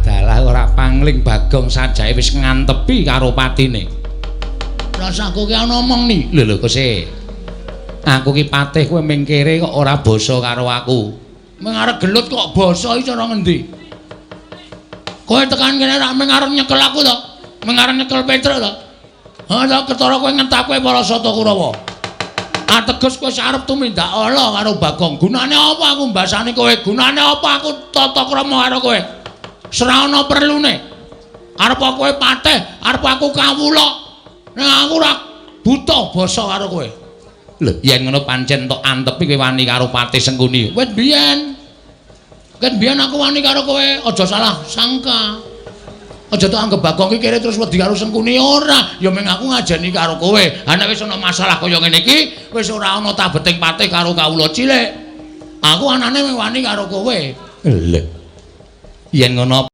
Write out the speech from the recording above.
Dalah ora pangling Bagong sajae wis ngantepi karo patine. Rasaku ki ana omong ni. Lho lho kose. Aku ki patih kowe mingkire kok ora basa karo aku. Ming arep gelut kok basa iki cara ngendi? Kowe tekan kene rak ming arep nyekel aku to? Ming arep nyekel Petruk to? Ha ta ketara kowe ngentapke para Sata Kurawa. Ateges kowe arep tumindak ala karo Bagong. Gunane apa aku mbasani kowe? Gunane apa aku tata krama karo kowe? Ora perlune. Arep kowe patih, arep aku kawula. Nek aku ora buta basa karo kowe. Lho, yen ngono pancen tok antepi kowe wani karo Patih Sengkuni. Wit biyen. Ket biyen aku wani karo kowe, aja salah sangka. Aja tok anggep Bagong ki kere terus wedi karo Sengkuni ora. Ya mung aku ngajeni karo kowe. Ha nek wis ana masalah kaya ngene iki, wis ora ana tabeting patih karo kawula cilik. Aku anane mung wani karo kowe. Lho. Yen ngono